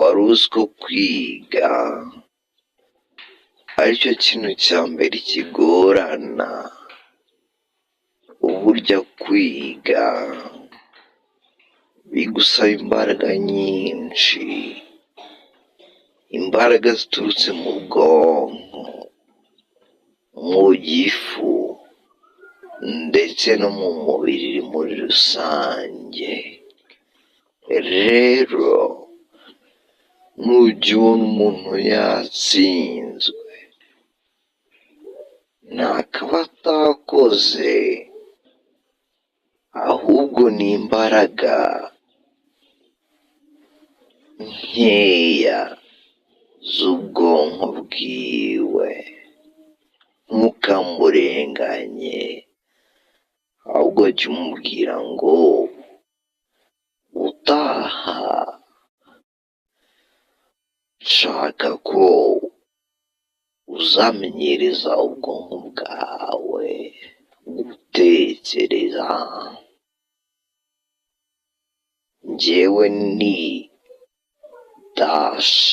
Wari uzi ko kwiga aricyo kintu cya mbere kigorana? Burya kwiga bigusaba imbaraga nyinshi, imbaraga ziturutse mu bwonko, mu gifu ndetse no mu mubiri muri rusange. Rero nujya ubona umuntu yatsinzwe, ntakaba atakoze, ahubwo ni imbaraga nkeya z'ubwonko bwiwe. Ntukamurenganye, ahubwo jya umubwira ngo utaha nshaka ko uzamenyereza ubwonko bwawe gutekereza. Njyewe ni Dashi.